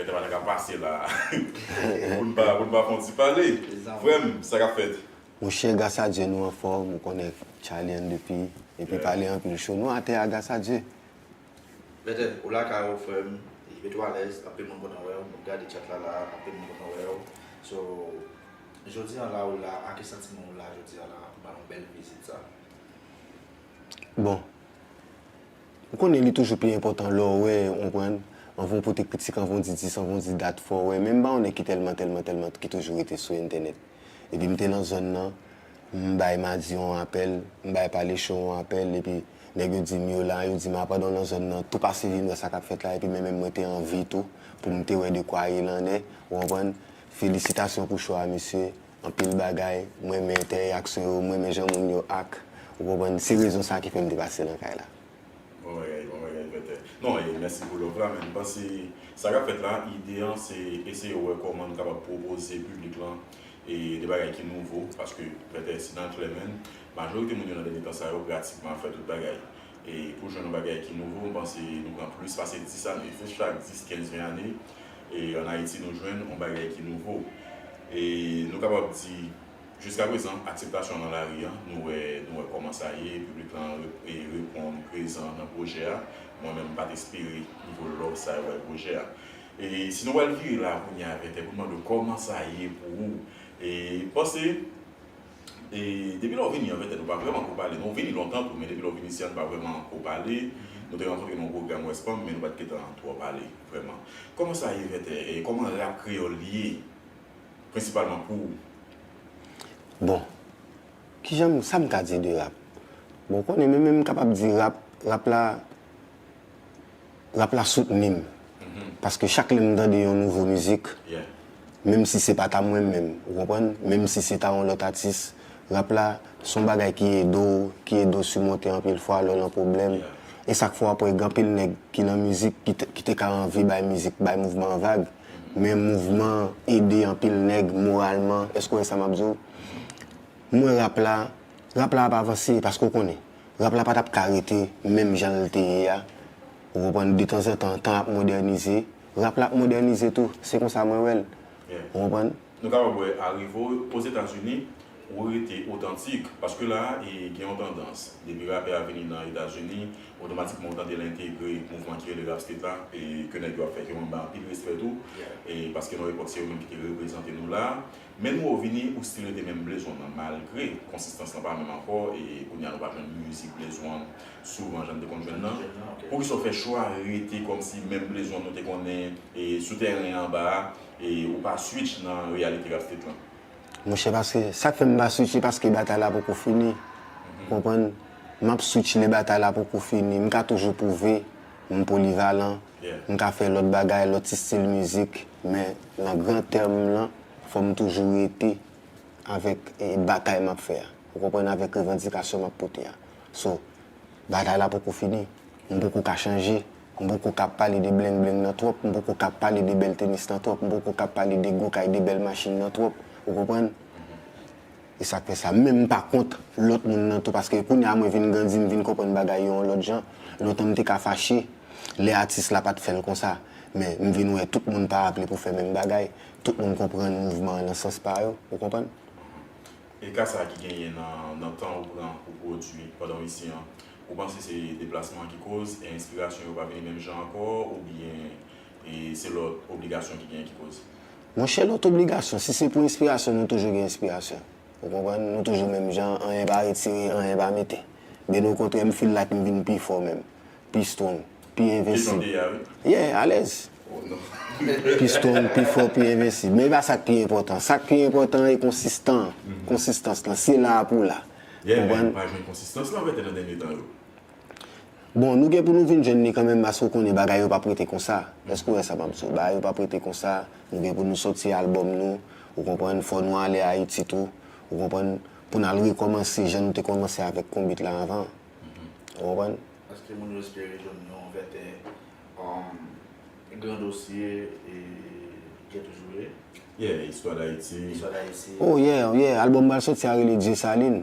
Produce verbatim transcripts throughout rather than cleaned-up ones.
Vètè pa ta ka pase la pou n pa, pou n pa fè yon ti pale. Frè m, sa k ap fèt? Monchè, gras a Dye, nou anfòm. Ou konnen Charlie and the P. Epi pale anpil cho. Nou atè a, gras a Dye. Vètè, ou lakay ou, frè m. Mete w alèz, anpil moun kontan wè w. M ap gade chat la la, anpil moun kontan wè w. So, jodi a la ou la, a ki santiman ou la jodi a la pou ba nou bèl vizit sa? Bon, ou konnen li toujou pi enpòtan lè w wè, ou konprann, anvan w pote kritik, anvan w di dis, anvan w di dat, fò w wè. Men m pa yon nèg ki tèlman, tèlman, tèlman, ki toujou rete sou entènèt. Epi m te nan zòn nan, m bay Madi yon apèl, m bay Pale Cho yon apèl, epi nèg yo di m yo la, yo di m a pandan w nan zòn nan, tou pase vin wè sa k ap fèt la, epi mwen menm mwen te anvi tou, pou m te wè de kwa il en est, ou konprann? Felisitasyon pou cho a, mesye. Anpil bagay, mwen renmen entèaksyon yo, mwen renmen jan moun yo ak, ou konprann, se rezon sa ki fè m te pase nan kay la. Bon bagay, bon bagay, Vètè. Non, e, mèsi pou love la, men m panse sa k ap fèt la, ide an se eseye wè kòman n kapab pwopoze piblik lan e de bagay ki nouvo, paske Vètè, si nan klè menm, majorite moun yo nan dènye tan sa yo pratikman ap fè tout bagay. E pou jwenn yon bagay ki nouvo, m panse nou pran plis pase dis ane. Fè chak dis, kenz, ven ane, e ann Ayiti, nou jwenn yon bagay ki nouvo. E nou kapab di, jiska prezan, akseptasyon nan lari an, nou wè, nou wè kòman sa ye, piblik lan re- e reponn prezan nan pwojè a. Mwen menm, m pa t espere nivo love sa yo bay pwojè a. E si nou pral vire la kounye a, Vètè, pou n mande w kòman sa ye pou ou, e m panse, e depi lè w vini an, Vètè, nou pa vrèman ko pale. Nou vini lontan tou, men depi lè w vini isi a, nou pa vrèman ko pale. Nou te rankontre nan yon pwogram West Palm, men nou pa t gentan twò pale, vrèman. Kòman sa ye, Vètè? E kòman rap kreyòl ye, prensipalman pou ou? Bon, kijan m, sa m ka di de rap? Bon, ou konnen, men menm m kapab di rap, rap la, rap la soutni m. Paske chak lè m tande yon nouvo mizik, menm si se pa ta mwen menm, ou konprann? Menm si se ta yon lòt atis, rap la, se yon bagay ki ede w, ki ede w simonte anpil fwa lè w nan pwoblèm. E sa k fè w ap wè gen anpil nèg ki nan mizik, ki te, ki te ka anvi bay mizik, bay mouvman an vag. Men mouvman an ede anpil nèg moralman. Èske w wè sa m ap di w? Mwen rap la, rap la ap avanse, paske w konnen, rap la pa t ap ka rete menm jan l te ye a. Ou konprann, detanzantan, tan ap modènize, rap la ap modènize tou. Se konsa mwen wè l. Ou konprann? Nou kapab wè, arive w Ozetazini, ou rete otantik, paske la, e, gen yon tandans. Depi rapè a vini nan Etazini, otomatikman ou tande l entegre mouvman ki rele rap state la, e ke nèg yo ap fè, ke mwen ba anpil respè tou, e paske nan epòk se yo menm ki te reprezante nou la. Men nou wè w vini, ou still rete menm Blaze One nan, malgre konsistans lan pa menm ankò, e kounye a nou pa jwenn mizik Blaze One souvan jan n te konn jwenn nan. Poukisa w fè chwa rete kòmsi menm Blaze One nou te konnen, e sou tèren anba a, e ou pa switch nan reyalite rap state lan? Monchè, paske sa k fè m pa switch, se paske batay la poko fini. Ou konprann? M ap switch lè batay la poko fini. M ka toujou pwouve m polivalan. M ka fè lòt bagay, lòt estil mizik. Men nan gran tèm lan, fò m toujou rete avèk, e, batay m ap fè a. Ou konprann? Avèk revandikasyon m ap pote a. So, batay la poko fini. M poko ka chanje. M poko ka pale de bling bling nan twòp. M poko ka pale de bèl tenis lan twòp. M poko ka pale de gwo kay, de bèl machin nan twòp. Ou konprann? E sa k fè sa. Men m pa kont lòt moun nan tou, paske kounye a mwen vin grandi, m vin konprann bagay yo yon lòt jan. Lontan m te ka fache lè atis la pa t fè l konsa. Men m vin wè tout moun pa aple pou fè menm bagay. Tout moun konprann mouvman an nan sans pa yo. Ou konprann? E ka sa ki genyen nan, nan tan ou pran pou pwodui pandan w isi an, ou panse se deplasman an ki koz e enspirasyon yo pa vini menm jan ankò, oubyen, e, se lòt obligasyon ki genyen ki koz? Monchè, lòt obligasyon, si se pou enspirasyon, nou toujou gen enspirasyon. Ou konprann? Nou toujou menm jan, anyen pa retire, anyen pa mete. Byen okontrè, m feel like m vin pi fò menm. Pi strong, pi envensib. Pi strong de ya, wi. Yeah, alèz. Oh, non. Pi strong, pi fò, pi envensib. Men e pa sa k pi enpòtan. Sa k pi enpòtan e konsistan. Konsistans lan, se la pou la. Yeah, men nou pa jwenn konsistans lan, Vètè, nan dènye tan yo. Bon, nou gen pou nou vin jwenn li kanmenm, paske w konnen bagay yo p ap rete konsa. Èske w wè sa m ap di w? Bagay yo p ap rete konsa. Nou gen pou nou soti albòm nou. Ou konprann? Fò nou ale Ayiti tou. Ou konprann? Pou n al rekòmanse jan nou te kòmanse avèk Konbit la anvan. Ou konprann? Èske moun yo espere jwenn yon Vètè, um, gran dosye, e, Ghetto Joe? Yeah, Histoire d'Haïti. Histoire d'Haïti. Oh yeah, yeah, albòm pral soti a rele Dye Salin.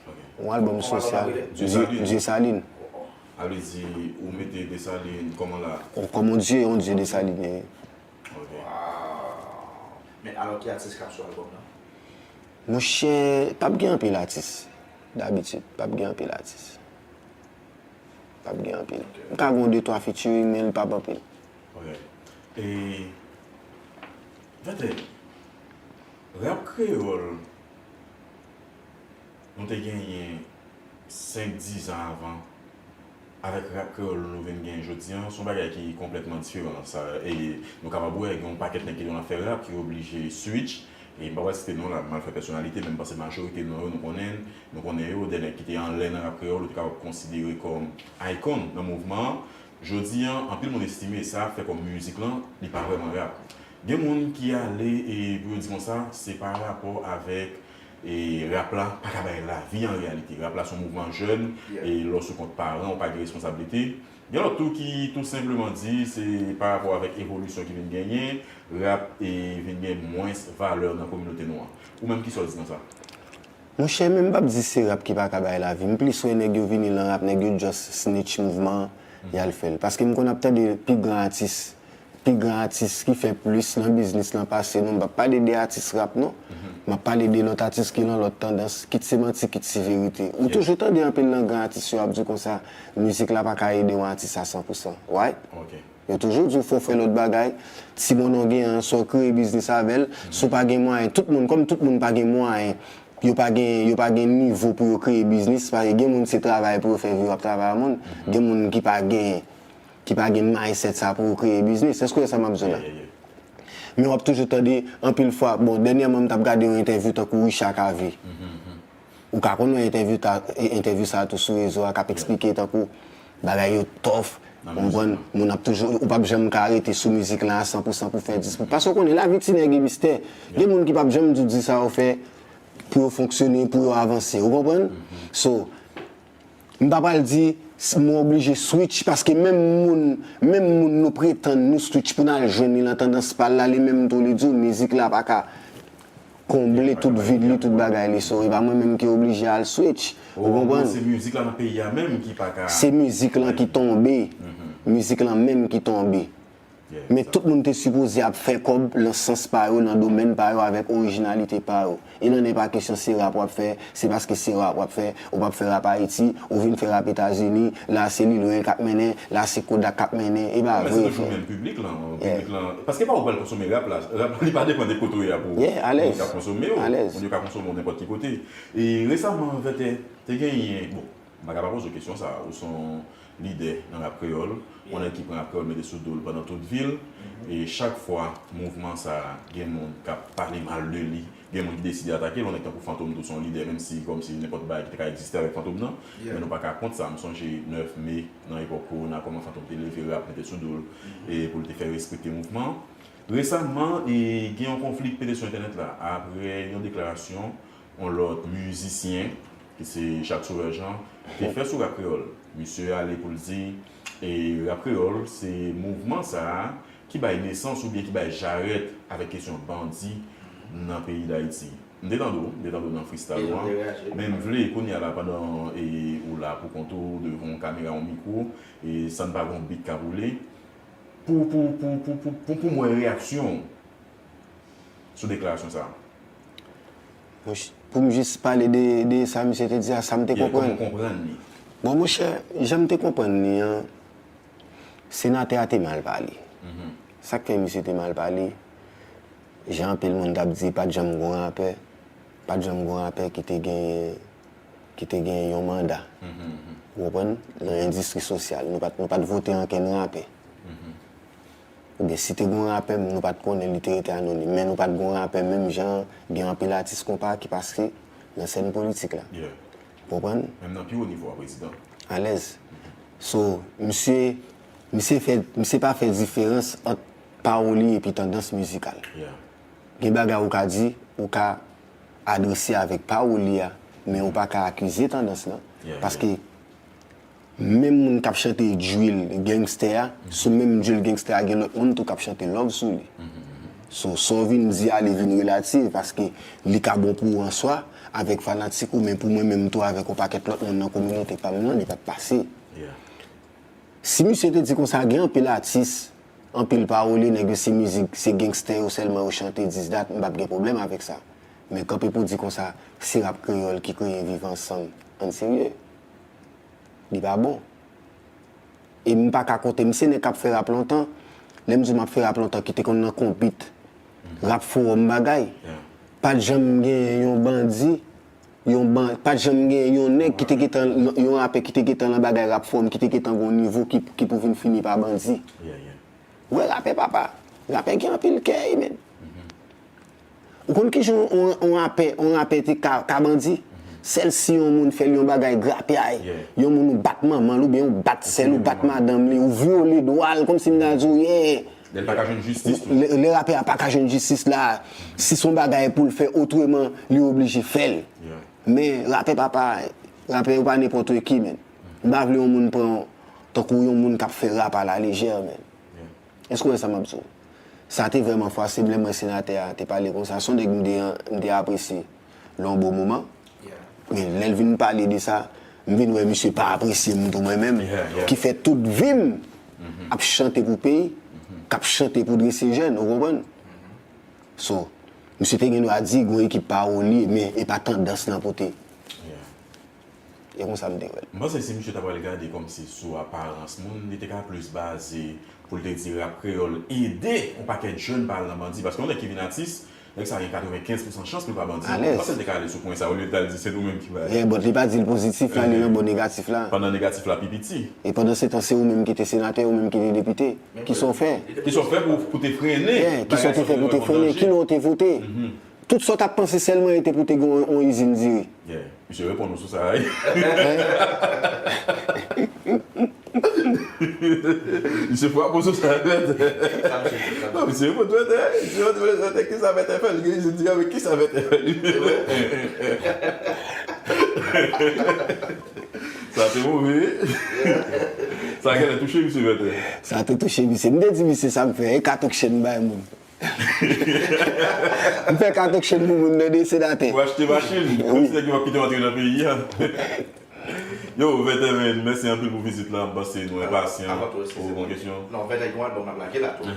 Ok. Yon albòm sosya. Dye Salin. Dye Salin. Oh, oh. Sa vle di, ou mete Desalin kòman la? Kòm on dye, on dye Desalin ye. Ok. Men alò, ki atis k ap sou albòm nan? Monchè, p ap gen anpil atis. Dabitid, p ap gen anpil atis. P ap gen anpil. M ka gen yon de twa featuring, men l p ap anpil. Ok. E, Vètè, rap kreyòl, nou te genyen senk, diz an avan, avèk rap kreyòl nou vin gen jodi an, se yon bagay ki konplètman diferan. Sa, e nou kapab wè, gen yon pakèt nèg ki te konn ap fè rap, ki oblije switch. E m pa pral site non la, m al fè pèsonalite, men m panse majorite nan yo, nou konnen, nou konnen yo, de nèg ki te anlè nan rap kreyòl, ou te kapab konsidere kòm icon nan mouvman an. Jodi an, anpil moun estime sa ap fè kòm mizik lan, li pa vrèman rap. Gen moun ki ale e pou yo di konsa, se pa rapò avèk e rap la pa ka bay lavi an reyalite. Rap la se yon mouvman jèn, e lè w sou kont paran, ou pa gen responsablite. Gen lòt tou ki tou senpleman di se pa rapò avèk evolisyon ki vin genyen, rap e vin gen mwens valè nan kominote nou an. Ou menm, kisa w di nan sa? Monchè, men m p ap di se rap ki pa ka bay lavi. M plis wè nèg yo vini lan rap, nèg yo just snitch mouvman an, y al fè l. Paske m konn ap tande pi gran atis, pi gran atis ki fè plis lan biznis lan pase nou. M p ap pale de atis rap non. M ap pale de lòt atis ki lan lòt tandans, kit se manti, kit se verite. Ou toujou tande anpil lan gran atis yo ap di konsa, mizik la pa ka ede yon atis a san pou san. Why? Ok. Yo toujou di w fò w fè lòt bagay. Si bon non gen an, sa w kreye biznis avè l. Si w pa gen mwayen, tout moun, kòm tout moun pa gen mwayen, yo pa gen, yo pa gen nivo pou yo kreye biznis. Paske gen moun se travay pou yo fè vi, w ap travay a moun. Gen moun ki pa gen, ki pa gen mindset sa pou yo kreye biznis. Èske w wè sa m ap di w la? Yeah, yeah, yeah. Men w ap toujou tande, anpil fwa, bon, dènyèman m t ap gade yon entèvyou tankou Richard Cavé. Ou ka konn wè entèvyou ta, e, entèvyou sa a tou sou rezo a k ap eksplike tankou bagay yo tough, ou konprann, moun ap toujou, ou p ap janm ka rete sou mizik lan a san pou san pou fè dis pou, paske w konnen lavi ti nèg e mistè. Gen moun ki p ap janm di w di sa yo fè pou yo fonksyone, pou yo avanse, ou konprann? So, m pa pral di s- mwen oblije switch, paske menm moun, menm moun nou pretann nou switch pou n al jwenn li lan tandans pa l la, li menm tou li di w mizik la pa ka konble tout vid li, tout bagay li. So, e pa mwen menm ki oblije al switch. Ou konprann? Se mizik la nan peyi a menm ki pa ka. Se mizik lan ki tonbe. Mizik lan menm ki tonbe. Men tout moun te sipoze ap fè kòb lan sans pa yo, lan domèn pa yo, avèk orijinalite pa yo. E nan nenpòt kesyon se rap w ap fè, se paske se rap w ap fè, ou p ap fè rap Ayiti, ou vin fè rap Etazini, la se Lil Wayne k ap mennen, la se Kodak k ap mennen, e pa vre frè. Menm piblik lan, piblik lan, paske pa ou pral konsome rap la, rap li pa depann de kote w ye a pou moun ka konsome w, moun yo ka konsome w nenpòt ki kote. E resaman, Vètè, te genyen, bon, m pa ka pa poze w kesyon sa, ou se yon lidè nan rap kreyòl, yon nèg ki pran rap kreyòl mete sou do l pandan tout vi l, e chak fwa mouvman sa gen moun k ap pale mal de li, gen moun ki deside atake l, yon nèg tankou Fantom tou se yon lidè, menm si kòmsi nenpòt bagay ki te ka egziste avèk Fantom nan, men nou pa ka kont sa. M sonje nèf me nan epòk kowona, kòman Fantom te leve rap mete sou do l e pou l te fè respekte mouvman an. Resaman, e gen yon konfli ki pete sou entènèt la, apre yon deklarasyon yon lòt mizisyen, ki se Jacques Sauveur Jean, te fè sou rap kreyòl. Misye ale pou l di, e rap kreyòl, se mouvman sa a ki bay nesans oubyen ki bay jarèt avèk kesyon bandi nan peyi Dayiti. M te tande w, m te tande w nan freestyle ou an, men m vle kounye a la, pandan e ou la pou kont ou, devan yon kamera, yon mikwo, e san n pa gen yon beat k ap woule, pou, pou, pou, pou, pou, pou, pou m wè reyaksyon w sou deklarasyon sa a. Monch-, pou m jis pale de, de sa misye te di a, sa m te konprann. Kòman w konprann li? Bon, monchè, jan m te konprann li an, senatè a te mal pale. Sa k fè misye te mal pale, jan anpil moun t ap di, pa t janm gon rapè, pa t janm gon rapè ki te genyen, ki te genyen yon manda. Ou konprann? Nan endistri sosyal, nou pa t, nou pa t vote ankenn rapè. Oubyen si te gon rapè, nou pa t konnen, li te rete anonim. Men nou pa t gon rapè menm jan gen anpil atis konpa ki pase nan sèn politik la. Ou konprann? Menm nan pi wo nivo a, prezidan. Alèz. So, misye, misye fè, misye pa fè diferans ant pawoli epi tandans mizikal. Gen bagay ou ka di, ou ka adrese avèk pawoli a, men ou pa ka akize tandans lan. Paske menm moun k ap chante drill gangster a, sou menm drill gangster a, gen lòt moun tou k ap chante love sou li. So, sa w vin di a, li vin relativ, paske li ka bon pou ou an swa, avèk fanatik ou, men pou mwen menm tou, avèk yon pakèt lòt moun nan kominote pa m nan, li pa t pase. Si misye te di konsa, gen anpil atis, anpil pawolye, nèg yo se mizik, se gangsta yo sèlman yo chante, this that, m p ap gen pwoblèm avèk sa. Men kanpe pou di konsa, se rap kreyòl ki kreye Viv Ansanm. Ann serye. Li pa bon. E m pa ka konte, m se nèg k ap fè rap lontan. Lè m di w m ap fè rap lontan, ki te konn nan konbit, rap fowòm bagay. Pa t janm gen yon bandi, yon ban, pa t janm gen yon nèg ki te gentan, yon rapè ki te gentan nan bagay rap fowòm, ki te gentan gen yon nivo ki, ki pou vin fini pa bandi. Ou wè rapè papa, rapè gen anpil kè, men. Ou konn kijan yon, yon rapè, yon rapè te ka, ka bandi? Sèl si yon moun fè l yon bagay grapyay, yon moun ou bat manman l, oubyen ou bat sè l, ou bat madanm li, ou vyole dwa l, kòmsi m ta di w, yeah. Lè l pa ka jwenn jistis tou. Lè, lè rapè a pa ka jwenn jistis la, si se yon bagay pou l fè otreman, li oblije fè l. Men rapè papa, rapè yo pa nenpòt ki, men. M pa vle yon moun pran tankou yon moun k ap fè rap alalejè, men. Èske w wè sa m ap di w? Sa te vrèman fwase m lè m wè senatè a te pale konsa. Se yon nèg m te, m te apresye lè yon bon moman. Men lè l vin pale de sa, m vin wè misye pa apresye m tou mwen menm, ki fè tout vi m ap chante pou peyi, k ap chante pou drese jèn, ou konprann? So, misye te gen dwa di gon ekip pawolye, men e pa tandans lan pote. E konsa m te wè l. M panse si misye ta pral gade kòmsi sou aparans moun, li te ka plis baze pou l te di rap kreyòl ede yon pakèt jèn pa al nan bandi. Paske yon nèg ki vin atis, nèg sa gen katrevenkenz pousan chans pou l pa bandi. M panse l te ka ale sou pwen sa, olye l t al di se nou menm ki ba. Yeah, but li pa di l pozitif la, li nan bò negatif la. Pandan negatif la pi piti. E pandan se tan, se ou menm ki te senatè, ou menm ki te depite. Kisa w fè? Kisa w fè pou, pou te frennen? Yeah, kisa w te fè pou te frennen? Ki lè w te vote? Tout sa w t ap panse sèlman e te pou te gen yon, yon izin diri. Yeah. Misye reponn ou sou sa, wi. Misye frape w sou sa, wi. Non, misye reponn, wi. Misye reponn, wi. Kisa Vètè fè? Li gen izin diri, men kisa Vètè fè? Sa te move, wi. Sa genlè touche misye, Vètè. Sa te touche misye. M te di misye sa m fè, e katouch chen m bay moun. M fè katouch chen pou moun nan de senatè. Ou achte machin, menm si nèg yo p ap kite w antre nan peyi a. Yo, Vètè, men, mèsi anpil pou vizit la. M panse nou enpasyan pou repon kesyon. Non, Vètè gen yon albòm l ap lage la tou.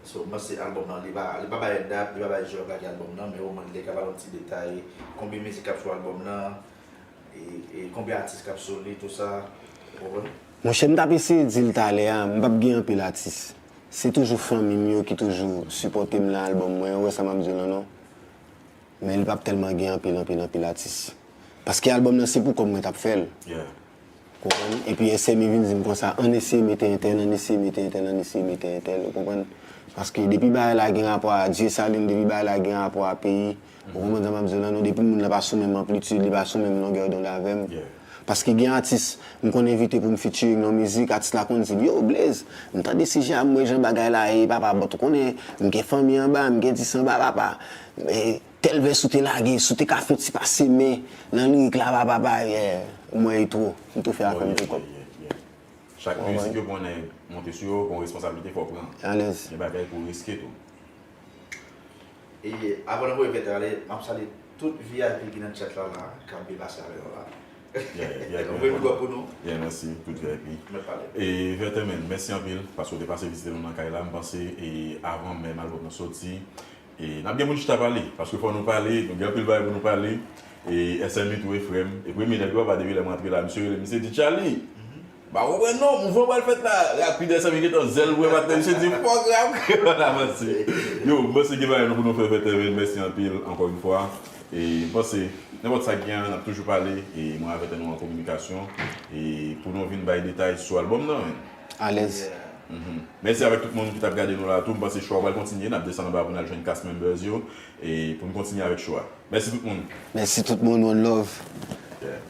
So, m panse albòm nan, li pa, li pa bay dat, li pa bay jou l ap lage albòm nan, men omwen li te ka ba nou ti detay, konbyen mizik k ap sou albòm nan, e, e konbyen atis k ap sou li, tou sa, ou konprann? Monchè, m t ap eseye di l talè a, m p ap gen anpil atis. Se toujou fanmi m yo ki toujou sipòte m nan albòm mwen, ou wè sa m ap di w lan non. Men li p ap tèlman gen anpil, anpil, anpil atis. Paske albòm nan se pou kò m mwen t ap fè l. Konprann? Epi S M I vin di m konsa, ann eseye mete entèl, ann eseye mete entèl, ann eseye mete entèl, ou konprann? Paske depi bagay la gen rapò a Dyesalin, depi bagay la gen rapò a peyi, ou konprann sa m ap di w lan non, depi moun nan pa sou menm anplitid, li pa sou menm longè donn avè m. Paske gen atis, m konn envite pou m featuring nan mizik, atis la konn di m, yo, Blaze, m tande sijè a, m wè jan bagay la ye, papa, but ou konnen, m gen fanmi anba, m gen dis anba, papa. E, tèl vès ou te lage, si w te ka fè yon ti pase men nan lirik la, papa, papa, yeah, m wè e twò, m tou fè afè m tou kòb. Chak mizik yo pran nèg monte sou yo, gon responsablite fò w pran. Alèz. Gen bagay pou w riske tou. E avan nou voye Vètè ale, m ap salye tout V I P ki nan chat la la, k ap byen pase avè nou la. Yeah, V I P. Yon big up pou nou. Yeah, mèsi tout V I P. Mèt pale. E Vètè, men, mèsi anpil paske w te pase vizite nou nan kay la. M panse e avan menm albòm nan soti, e n ap gen pou n chita pale, paske fò nou pale, nou gen anpil bagay pou nou pale. E S M I tou e frè m. E premye nèg yo aba depi lè m rantre la, misye rele m, misye di, Charly, m pa konprann non, mouvman pral fèt la. Rapid S M I gentan zèl vre patnè, misye di, fòk rap kreyòl avanse. Yo, m panse gen bagay nou pou nou fè Vètè, men, mèsi anpil, ankò yon fwa. E m panse, nenpòt sa k gen an, n ap toujou pale, e mwen avè Vètè nou an kominikasyon, e pou nou vin bay detay sou albòm nan, men. Alèz. Mèsi avèk tout moun ki t ap gade nou la tou. M panse show a pral kontinye. N ap desann anba pou n al jwenn cast members yo e pou n kontinye avèk show a. Mèsi tout moun. Mèsi tout moun, one love. Yeah.